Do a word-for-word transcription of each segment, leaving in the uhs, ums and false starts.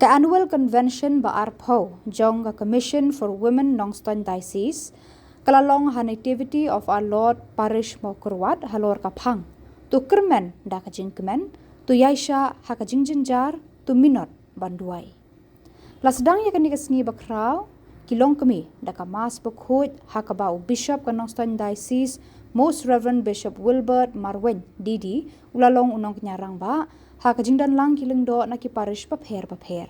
Ka Annual Convention ba arphew jong ka Commission for Women Nongstoiñ Diocese ka la long ha Nativity of Our Lord Parish Mawkyrwat halor ka phang To kyrmen da ka jingkmen, to ïaishah ha ka jingjynjar, to minot ban duwai. La sdang ïa kane ka sngi bakhraw ki longkmie da ka Mass bakhuid ha kaba u Bishop ka Nongstoiñ Diocese, Most Reverend Bishop Wilbert Marwein D D, u la long u nongkñia rangbah ha ka jingdon lang ki lyngdoh na ki parish bapher bapher.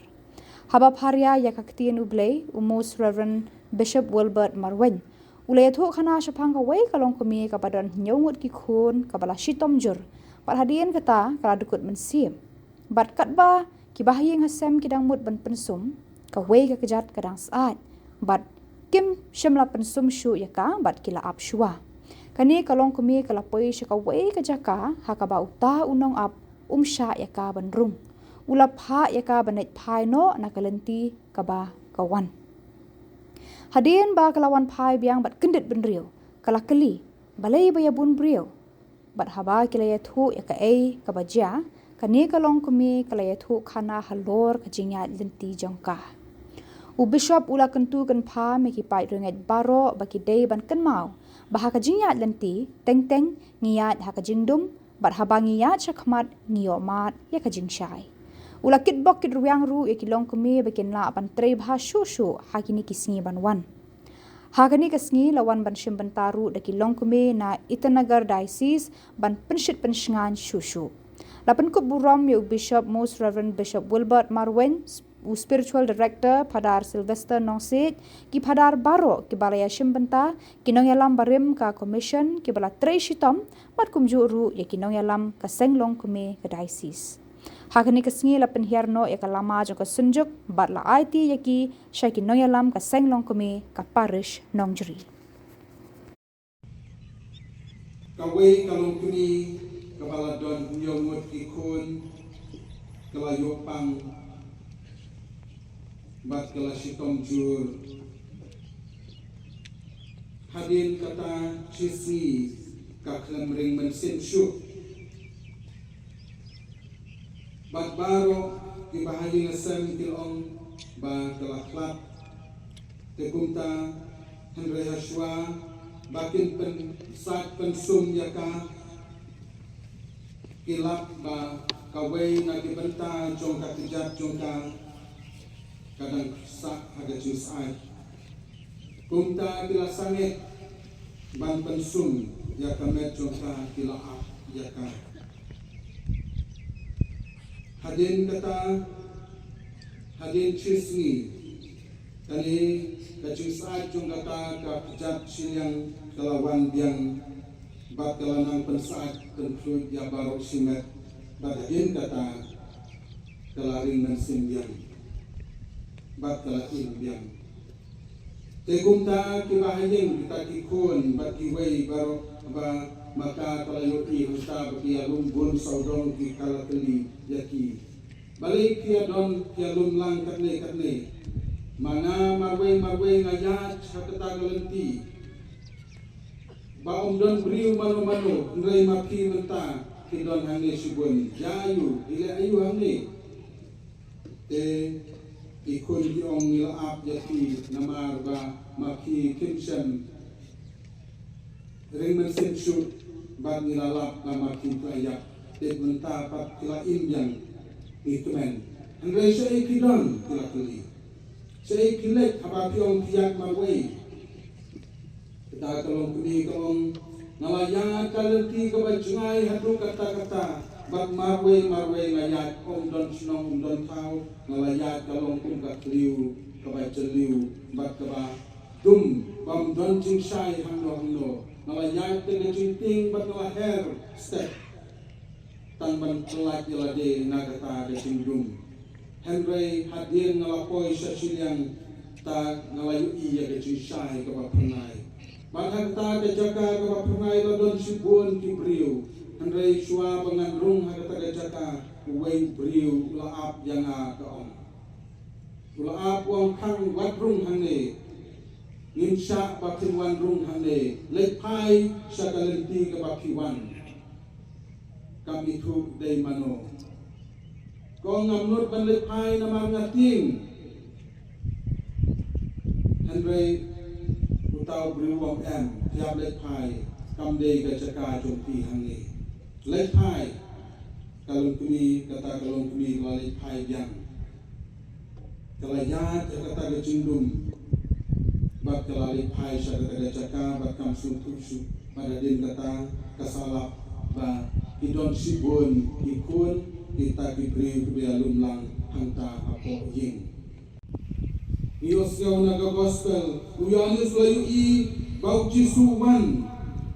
Haba pharia ïa ka ktien U Blei, u Most Reverend Bishop Wilbert Marwein u la ïathuh khana shaphang kawei ka longkmie kaba don hynñiew ngut ki khun kaba la shitom jur, bad hadien kata ka la dkut mynsiem. Bad katba ki bahaïing hasem ki dang mut ban pynsum, kawei ka kjat ka dang syaid, bad kim shym la pynsum shuh ïa ka bad ki la ap shuwa. Kane ka longkmie ka la poi sha kawei ka jaka ha kaba uta u nongap um shah ïa ka ban rung. U la phah ïa ka ban leit phai noh na ka lynti kaba ka wan. Hadien ba ka la wan phai biang bad kyndit bynriew, ka la kylli, balei ba ïa bun briew? Bad haba ki la ïathuh ïa kaei kaba jia, kane ka longkmie ka la ïathuh khana halor ka jingïaid lynti jong ka. U Bishop u la kyntu kynpham ïa ki paid riewngeit baroh ba ki dei ban kynmaw ba ha ka jingïaid lynti, teng teng ngi ïaid ha ka jingdum, bad haba ngi ïaid shakhmat ngi ïoh mad ïa ka jingshai. U la kitbok kitrwiang ruh ïa ki longkmie ba kin lah ban trei bha shuh shuh ha kine ki sngi ban wan. Ha kane ka sngi la wan ban shim bynta ruh da ki longkmie na Itanagar Diocese ban pynshit pynshngaiñ shuh shuh. La pynkup burom ïa u Bishop, Most Reverend Bishop Wilbert Marwein, u Spiritual Director Phadar Sylvester Nongsiej, ki phadar baroh kiba la ïashim bynta, ki nongïalam barim ka Commission kiba la trei shitom, bad kumjuh ruh ïa ki nongïalam ka seng longkmie ka Diocese. Ha kane ka sngi la pynhiar noh ïa ka lama jong ka Synjuk bad la aiti ïa ki sha ki nongïalam ka seng longkmie ka Parish Nongjri. Kawei ka longkmie kaba la don hynñiew ngut ki khun ka la ïoh pang bad ka la shitom jur. Hadien kata shi sngi ka khlem ring mynsiem shuh. Bad baroh ki bahaïing hasem ki la ong ba ka la khlad. Te kumta hynrei hashwa ba kin pynsaid pynsum ïa ka, ki lap ba kawei na ki bynta jong ka kjat jong ka ka dang sah ha ka jingsyaid. Kumta ki la sangeh ban pynsum ïa ka met jong ka, ki la ap ïa ka. Hadien kata, hadien shi sngi, kane ka jingsyaid jong kata ka kjat shiliang ka la wan biang bad ka la nang pynsaid pynkhluid ïa baroh shimet, bad hadien kata ka la ring mynsiem biang bad ka la im biang. Te kumta ki bahaïing, kita ki khun bad kiwei baroh ba ma ka ka la ïohi hangta ba ki ïalum bun sawdong, ki ka la kylli ïa ki, balei phi ïa don phi ïalum lang katne katne? Ma nga marwei marwei nga ïaid ha kata ka lynti ba ym don briew mano mano, hynrei ma phi mynta phi don hangne shibun. Ïa aïu, ïa leh aïu hangne? Te ki khun ki ong, ngi la ap ïa phi namar ba ma phi kim shym ring mynsiem shuh, bad ngi la lap ba ma phi phi la ïap. Te mynta pat phi la im biang, ngi kmen. Hynrei shaei phi don, ki la kylli. Shaei phi leit haba phi ong phi ïaid marwei? Kata ka longkmie ka ong, nga la ïaid ka lynti kaba jngai haduh katta katta, bad marwei marwei nga ïaid, ym don shnong ym don thaw, nga la ïaid ka long kum ka thliew kaba jylliew bad kaba dum, ba ym don jingshai hangno hangno. Nga la ïaid da ka jingtieng bad nga la her step tang ban pyllait ïa lade na kata ka jingdum. Hynrei hadien nga la poi sha shiliang, ta nga la ïohi ïa ka jingshai kaba phyrnai. Bad ha kata ka jaka kaba phyrnai la don shibun ki briew. Hynrei shuwa ba ngan rung ha kata ka jaka, uwei u briew u la ap ïa nga, ka ong. U la ap, u ong, khang wat rung hangne. Ngim shah ba phin wan rung hangne. Leit phai sha ka lynti kaba phi wan. Kam ithuh dei mano. Ko ngam nud ban leit phai namar nga tieng. Hynrei uta u briew u ong em, phi hap leit phai, kam dei ka jaka jong phi hangne. Leit phai. Ka longkmie, kata ka longkmie ka la leit phai biang. Ka la ïaid ïa kata ka jingdum. Bad ka la leit phai sha kata ka jaka bad kam sngewthuh shuh. Bad hadien kata ka sa lap ba ki don shibun ki khun kita ki briew kiba ïalum lang hangta hapoh ïing. Ngi ïohsngew na ka gospel, u Ïoannis u la ïohi ba u Jisu u wan.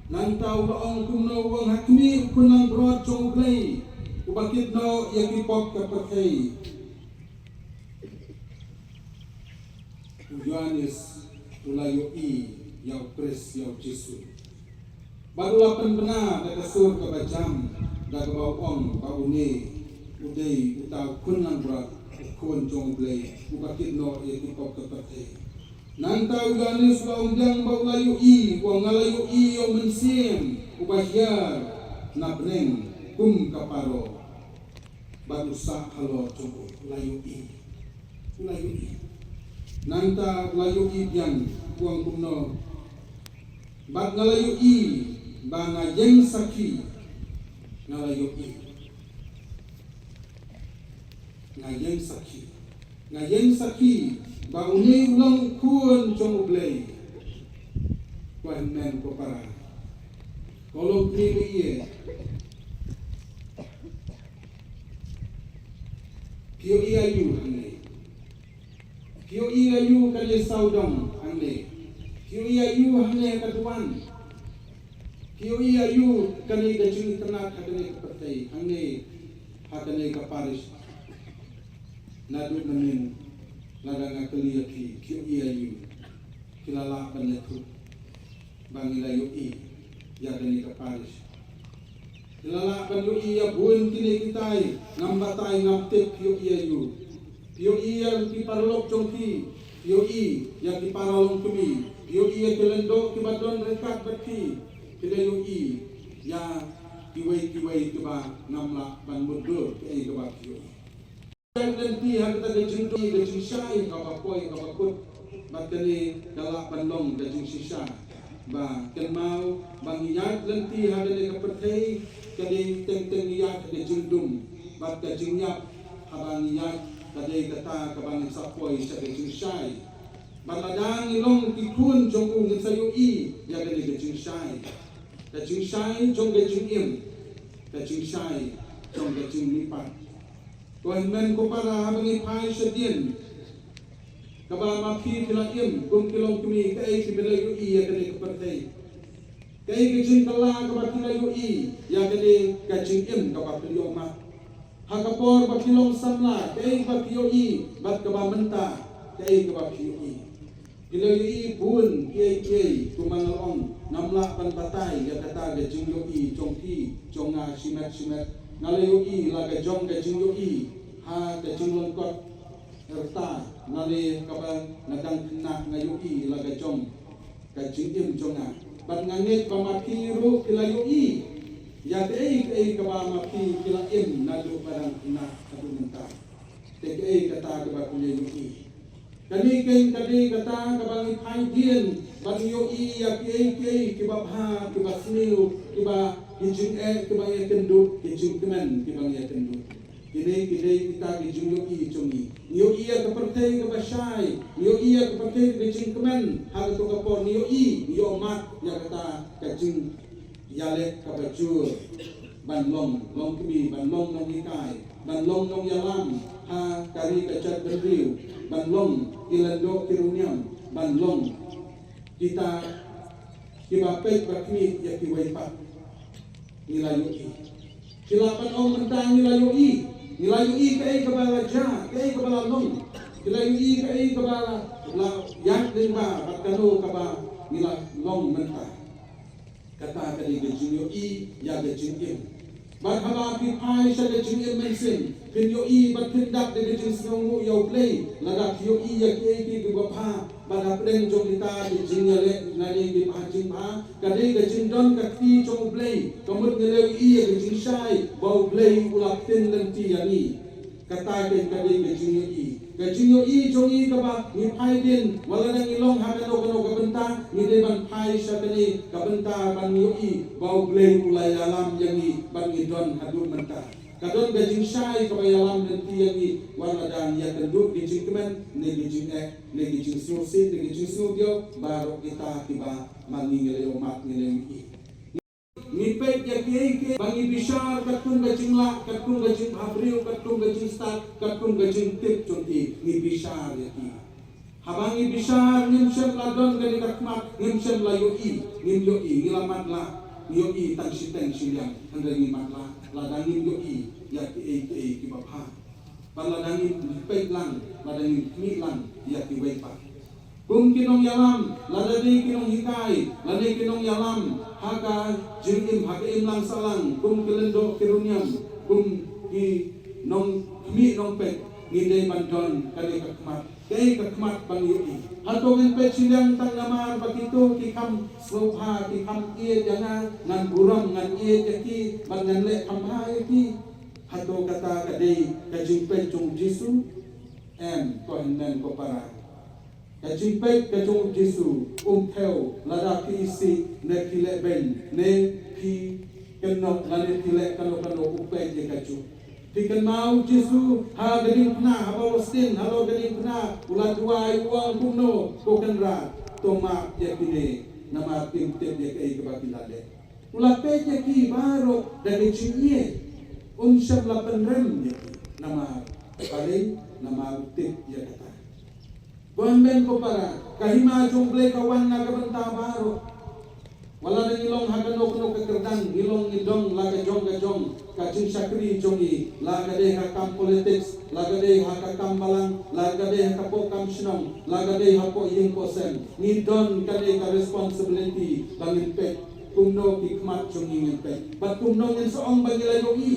Nangta u la ong kumno, u ong, ha khmih, u khun langbrot jong U Blei, uba kit noh ïa ki pop ka pyrthei. U Ïoannis u la ïohi ïa u Khrist, ïa u Jisu. Bad u la pynbna da ka sur kaba jam, da kaba u ong ba une u dei uta u khun langbrot, u khun jong U Blei, uba kit noh ïa ki pop ka pyrthei. Nangta u Ïoannis u la ong biang ba u la ïohi, u ong, nga la ïohi ïa u Mynsiem uba hiar na bneng kum ka paror. Bad u sah halor jong u, u la ïohi. U la ïohi. Nangta u la ïohi biang, u ong kumno. Bad nga la ïohi ba nga ïeng sakhi. Nga la ïohi. Nga ïeng sakhi. Nga ïeng sakhi ba une u long u khun jong U Blei. Ko hynmen ko para. Ko long kmie ba ïeit. Phi ïohi aïu hangne? Phi ïohi aïu kane sawdong hangne? Phi ïohi aïu hangne ka duwan? Phi ïohi aïu kane ka jingitynnad ha kane ka pyrthei hangne, ha kane ka parish? Naduh mynnin lada nga kylli ïa phi, phi ïohi aïu? Phi la lah ban ïathuh ba ngi la ïohi ïa kane ka parish. Phi la lah ban ïohi ïa bun kine kitai, ngam batai ngam tip phi ïohi aïu. Phi ïohi ïa ki paralok jong phi, phi ïohi ïa ki para longkmie, phi ïohi ïa ki lyngdoh kiba don ryngkat bad phi, phi la ïohi ïa kiwei kiwei kiba ngam lah ban mutdur kaei kaba phi ïohi. Ïaid lynti ha kata ka jingdum, ka jingshai kaba poi kaba kut. Bad kane ka lah ban long ka jingshisha. Ba kynmaw ba ngi ïaid lynti ha kane ka pyrthei ka dei teng teng ngi ïaid ha ka jingdum bad ka jingïap. Haba ngi ïaid ka dei kata kaba ngi sa poi sha ka jingshai. Bad lada ngi long ki khun jong u, ngin sa ïohi ïa kane ka jingshai. Ka jingshai jong ka jingim. Ka jingshai jong ka jingmihpat. Ko hynmen ko para, haba ngi phai shadien, kaba ma phi phi la im kum ki longkmie, kaei phi la ïohi ïa kane ka pyrthei? Kaei ka jingkylla kaba phi la ïohi ïa kane ka jingim kaba phi la ïoh mad? Ha ka por ba phi long samla, kaei kaba phi ïohi? Bad kaba mynta, kaei kaba phi ïohi? Phi la ïohi bun kiei kiei, kumba nga la ong, ngam lah ban batai ïa kata ka jingïohi jong phi jong nga shimet shimet. Nga la ïohi la ka jong ka jingïohi ha ka jinglong kot rta, nane kaba nga dang khynnah nga ïohi la ka jong ka jingim jong nga. Bad nga ngeit ba ma phi ruh phi la ïohi ïa kaei kaei kaba ma phi phi la im naduh ba dang khynnah haduh mynta. Te kaei kata kaba phi la ïohi? Kane keiñ ka dei kata kaba ngi phai dien ban ïohi ïa kiei kiei kiba bha, kiba sniew, kiba, ki jingeh kiba ngi ïakynduh, ki jingkmen kiba ngi ïakynduh. Kine ki dei kita ki jingïohi jong ngi. Ngi ïohi ïa ka pyrthei kaba shai, ngi ïohi ïa ka pyrthei ka jingkmen, ha kato ka por ngi ïohi, ngi ïoh mad ïa kata ka jing ïaleh kaba jur, ban long longkmie, ban long nonghikai, ban long nongïalam ha ka ri ka jaitbynriew, ban long ki lyngdoh ki riewniam, ban long kita kiba peit ba khmih ïa kiwei pat. Ngi la ïohi. Phi lah ban ong mynta ngi la ïohi. Ngi la ïohi kaei kaba la jia, kaei kaba la long. Phi la ïohi kaei kaba la, la ïaid lyngba bad kano kaba ngi la long mynta. Kata ka dei ka jingïohi ïa ka jingim. Bad haba phi phai sha ka jingim mynsiem, phin ïohi bad phin dak da ka jingsngewnguh ïa U Blei, lada phi ïohi ïa kiei kiei kiba bha, bad hapdeng jong kita ki jingïaleh lane ki bha jingbha, ka dei ka jingdon ka kti jong U Blei, ka mut ngi la ïohi ïa ka jingshai ba U Blei u la ktien lynti ïa ngi. Kata ka dei ka jingïohi. Ka jingïohi jong ngi kaba ngi phai dien, wat la dang ngi long ha kano kano ka bynta, ngi dei ban phai sha kane ka bynta ban ïohi ba U Blei u la ïalam ïa ngi ban ngi don haduh mynta. Ka don ka jingshai kaba ïalam lynti ïa ngi, wat la dang ïa ka duh ka jingkmen, ne ka jingeh, ne ka jingsngewsih, ne ka jingsngewdiaw, baroh kita kiba ma ngi ngi la ïohmad ngi la ïohi. Ngi peit ïa kiei kiei ba ngi bishar katkum ka jinglah, katkum ka jingphabriew, katkum ka jingstad, katkum ka jingtip jong ki, ngi bishar ïa ki. Haba ngi bishar ngim shym la don kane ka khmat, ngim shym la ïohi, ngim ïohi, ngi la matlah, ngi ïohi tang shiteng shiliang, hynrei ngi matlah lada ngim ïohi ïa kiei kiei kiba bha. Bad lada ngim peit lang, lada ngim khmih lang ïa kiwei pat. Kum ki nongïalam, lada dei ki nonghikai, lane ki nongïalam ha ka jingim, ha ka imlang sahlang, kum ki lyngdoh ki riewniam, kum ki nongkhmih nongpeit, ngi dei ban don kane ka khmat. Kaei ka khmat ban ïohi? Hato ngin peit shiliang tang namar ba kito ki kham sngewbha, ki kham ïeit ïa nga, ngan burom, ngan ïeit ïa ki, bad ngan leh kham bha ïa ki? Hato kata ka dei ka jingpeit jong U Jisu? Em, ko hynmen ko para. Ka jingpeit ka jong U Jisu, um thew lada phi isih ne phi leh beiñ ne phi kynnoh lane phi leh kano kano, u peit ïa kajuh. Phi kynmaw U Jisu ha ka diengphna, ha Palestin, halor ka diengphna, u la duwai, u ong kumno, ko Kynrad, to map ïa kine, namar kim tip ïa kaei kaba ki la leh. U la peit ïa ki baroh da ka jingïeit. Um shym la pynrem ïa ki. Namar, balei? Namar u tip ïa kata. Ko hynmen ko para, ka hima jong U Blei ka wan na ka bynta baroh. Wat la ngi long ha kano kano ka kyrdan, ngi long ngi don la ka jong ka jong ka jingshakri jong ngi, la ka dei ha kam politics, la ka dei ha ka kam balang, la ka dei ha ka poh kam shnong, la ka dei hapoh ïing poh sem. Ngi don kane ka responsibility ba ngin peit kumno ki khmat jong ngi ngin peit. Bad kumno ngin sa ong ba ngi la ïohi.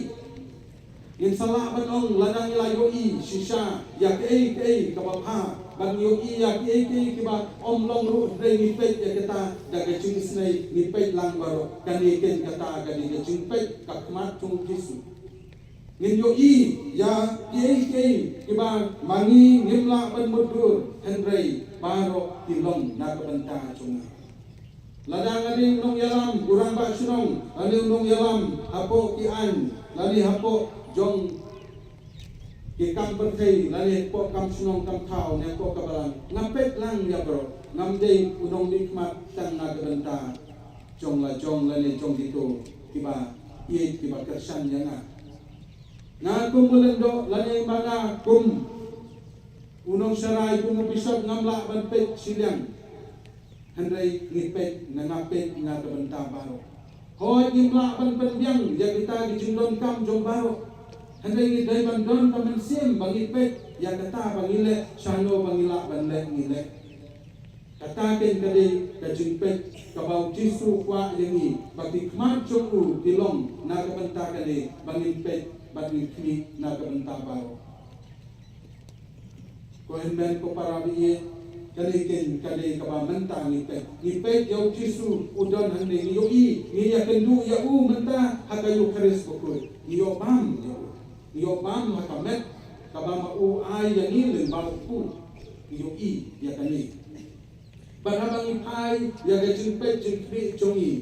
Ngin sa lah ban ong lada ngi la ïohi shisha ïa kaei kaei kaba bha, ban ïohi ïa kiei kiei kiba ym long ruh, hynrei ngi peit ïa kata da ka jingisynei, ngi peit lang baroh. Kane ken kata ka dei ka jingpeit ka khmat jong U Jisu. Ngin ïohi ïa kiei kiei kiba ma ngi ngim lah ban mutdur, hynrei baroh ki long na ka bynta jong nga. Lada nga dei u nongïalam, u rangbah shnong, lane u nongïalam hapoh ki aiñ, lane hapoh jong ki kam pyrthei, lane hapoh kam shnong kam thaw, ne hapoh ka balang, nga peit lang ïa baroh. Ngam dei u nongmihkhmat tang na ka bynta jong la jong lane jong kito kiba ïeit, kiba kyrshan ïa nga. Nga kum u lyngdoh lane ma nga kum u nongsharai, kum u bishop, ngam lah ban peit shiliang. Hynrei ngi peit, nga, nga peit na ka bynta baroh. Hooid, ngim lah ban pynbiang ïa kita ki jingdonkam jong baroh. Hynrei ngi dei ban don ka mynsiem ba ngi peit ïa kata ba ngi leh, shano ba ngi lah ban leh ngi leh. Kata ken ka dei ka jingpeit kaba U Jisu u kwah ïa ngi, ba ki khmat jong u ki long na ka bynta kane, ba ngin peit bad ngin khmih na ka bynta baroh. Ko hynmen ko para ba ïeit, kane ken ka dei kaba mynta ngi peit. Ngi peit ïa U Jisu u don hangne, ngi ïohi, ngi ïakynduh ïa u mynta ha ka Eukharist bakhuid. Ngi ïoh bam ïa u. Ngi ïoh bam ha ka met kaba ma u ai ïa ngi lyngba u kpu. Ngi ïohi ïa kane. Bad haba ngi phai ïa ka jingpeit jingkhmih jong ngi,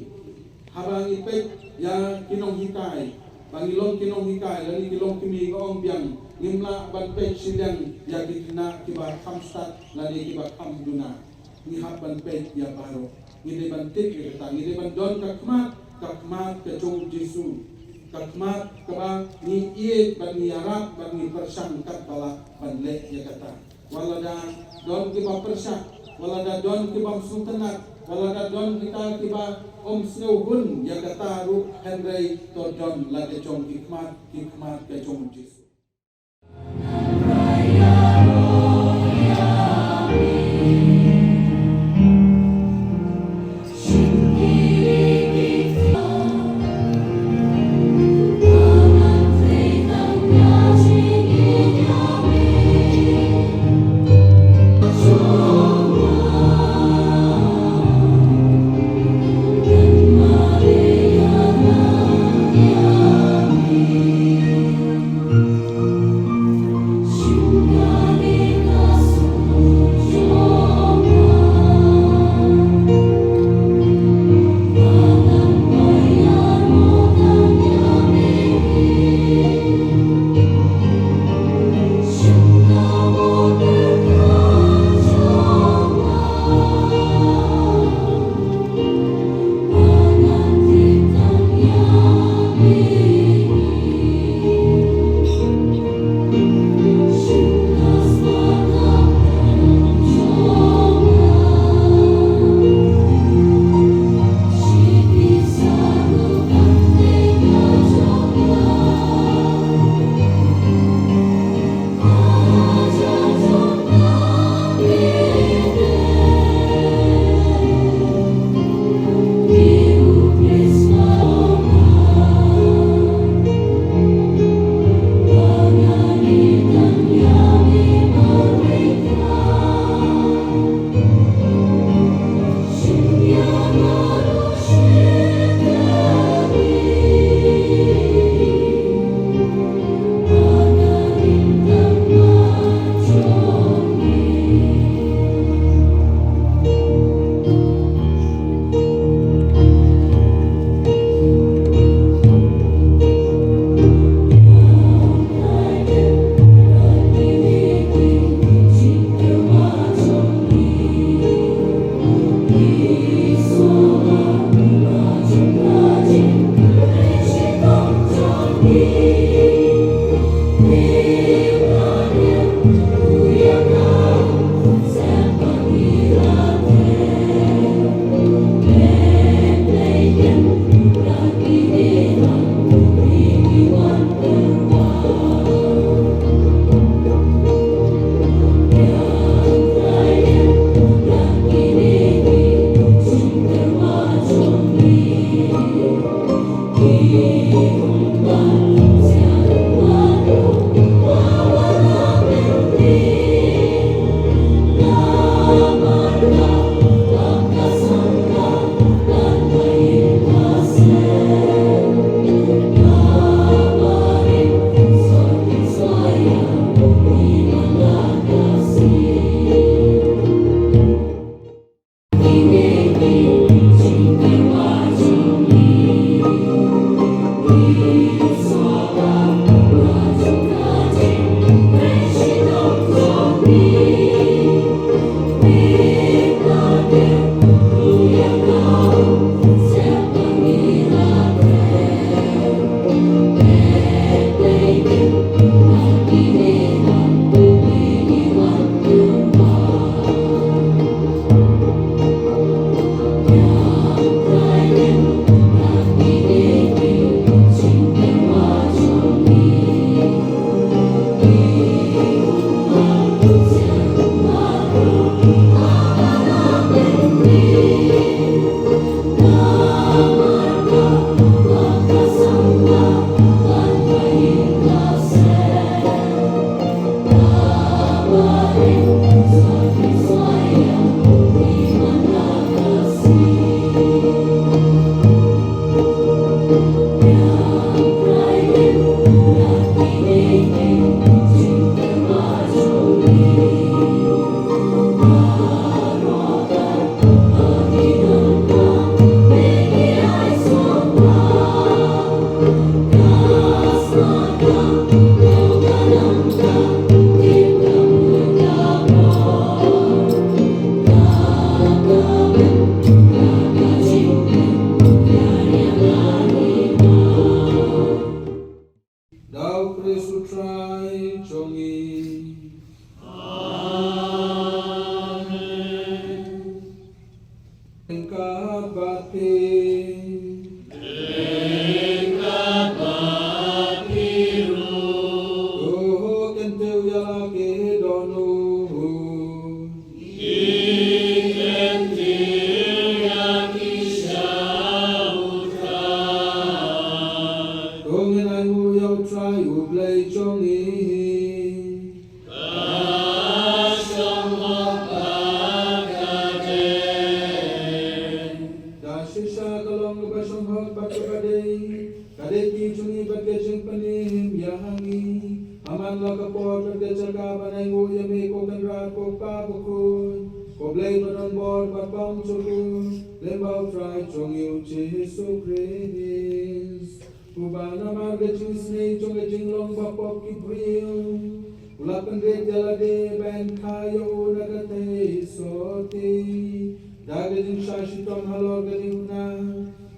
haba ngi peit ïa ki nonghikai, ba ngi long ki nonghikai lane ki longkmie, nga ong biang, ngim lah ban peit shiliang ïa ki khynnah kiba kham stad lane kiba kham duna. Ngi hap ban peit ïa baroh. Ngi dei ban tip ïa kata, ngi dei ban don ka khmat, ka khmat ka jong U Jisu. Ka khmat kaba ngi ïeit bad ngi ïarap bad ngi pyrshang katba lah ban leh ïa kata. Wat lada don kiba pyrshah, wat lada don kiba ym sngewtynnat, wat lada don kita kiba ym sngewhun ïa kata ruh, hynrei to don la ka jong ki khmat, ki khmat ka jong U Jisu. Da u Khrist u Trai jong ngi. Amen. Ryngkat bad phi. Ryngkat bad phi ruh. To kyntiew ïa la ki dohnud. Ki kyntiew ïa ki sha u Trai. To ngin ainguh ïa u Trai u Blei jong ngi. Ka shong hok bad ka dei. Da shisha ka long kaba shong hok bad kaba dei. Ka dei ki jong ngi bad ka jingpynim ïa ngi. Ha man la ka por bad ka jaka ban ainguh ïa me ko Kynrad ko Kpa bakhuid, ko Blei ba don bor bad ba ym jukut, lyngba u Trai jong ngi u Jisu Khrist. Uba namar ka jingisynei jong ka jinglong bapop ki briew, u la pynrit ïa lade ban kha ïa u na ka theisotti. Da ka jingshah shitom halor kane u khynnah,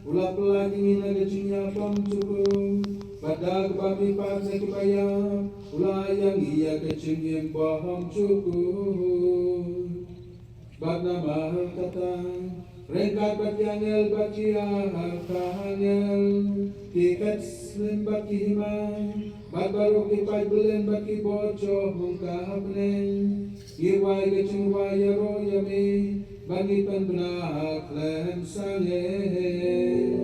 u la pynlait ïa ngi na ka jingïap bymjukut. Bad da kaba mihpat na kiba ïap, u la ai ïa ngi ïa ka jingim bymjukut. Bad namar kata, ryngkat bad ki angel bad ki archangel, ki kat slim bad ki hima, bad baroh ki paid bylliang bad ki bor jong ka bneng, ngi rwai ka jingrwai ïaroh ïa me, bad ngi pynbna khlem sangeh.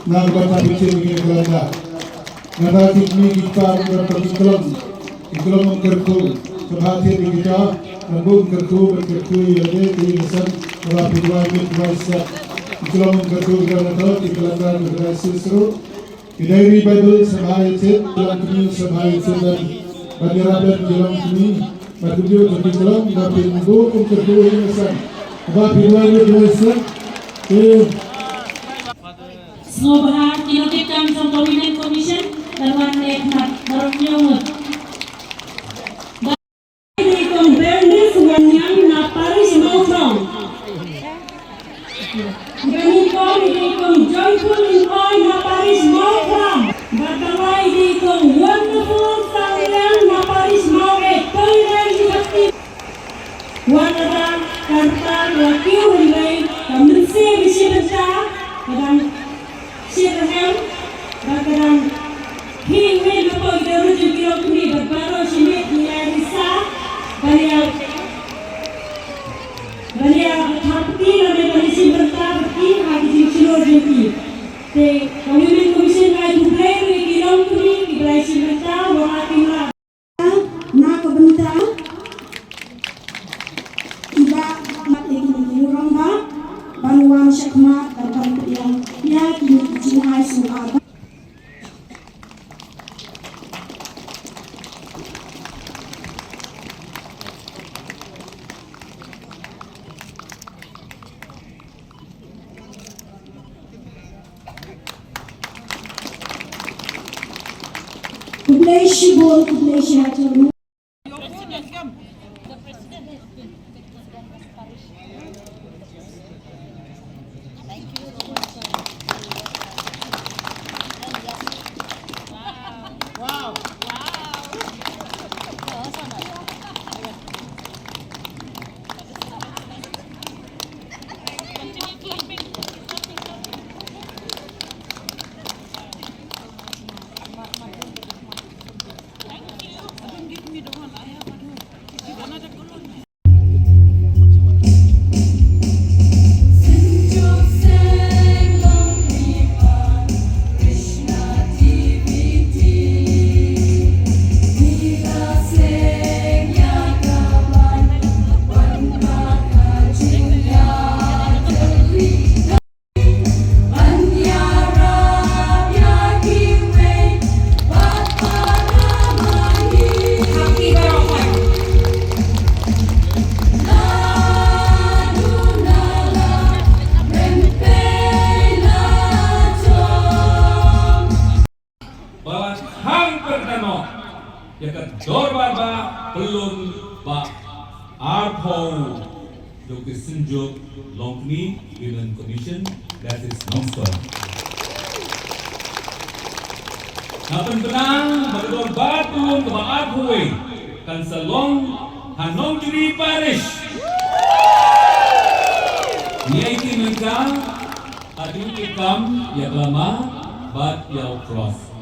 Nang ba ta bikin ngi kelanda. Nang ba tik ni kita bukan pergi kelong. Di kelong mengkerku. Sebab dia di kita, nang bu mengkerku, mengkerku, ya dia, di insan, kalau berdua, berdua, siap. Di kelong mengkerku, kita nak tahu, di kelanda, di kelanda, seru. Ki diary Bible sngewbha ïa thied, ki long kmie sngewbha ïa thied ban, ban ïarap lem ki long kmie, bad kumjuh ki long da pynbun kum kyrduh ïa ngi san. Ba phi duwai ïa duwai san. Te. Sngewbha ki nongtrei kam jong ka Women Commission ban wan leh khmat baroh hynñiew ngut. Dei kong Bernice Wanniang na parish Mawthrong. Kane kong dei kong Joyful Lyngkhoi na parish Mawthrong. Bad kawei dei kong Wonderful Sangriang na parish Mawkeh. Kong Bernice Wanniang. Wat lada ka rta ka la kiew hynrei ka mynsiem ka shim bynta ka dang shyrhem bad ka dang khie ngeit lypa ïa ki ruh jong ki longkmie bad baroh shi miet ngi la risa ban ïa ban ïa thap ki lane ban ïa shim bynta bad ki ha ki jingshlur jong ki. Te ka Women Commission ka ai khublei ruh ïa ki longkmie kiba la shim bynta wat la ki la Na ka bynta kiba mat ïa kine ki rangbah ban wan shakhmat ban pynpyniaid ïa kine ki jingai sngewbha. Khublei shibun, khublei shihajar. ïa ka dorbar ba pynlong ba arphew jong ki synjuk Longkmie Women Commission, that is Nongstoiñ. Nga pynbna ba ka dorbar pynlong kaba arphew wei kan sa long ha Nongjri Parish. Ngi aiti mynta ha ki kam ïa ka lama bad ïa u cross.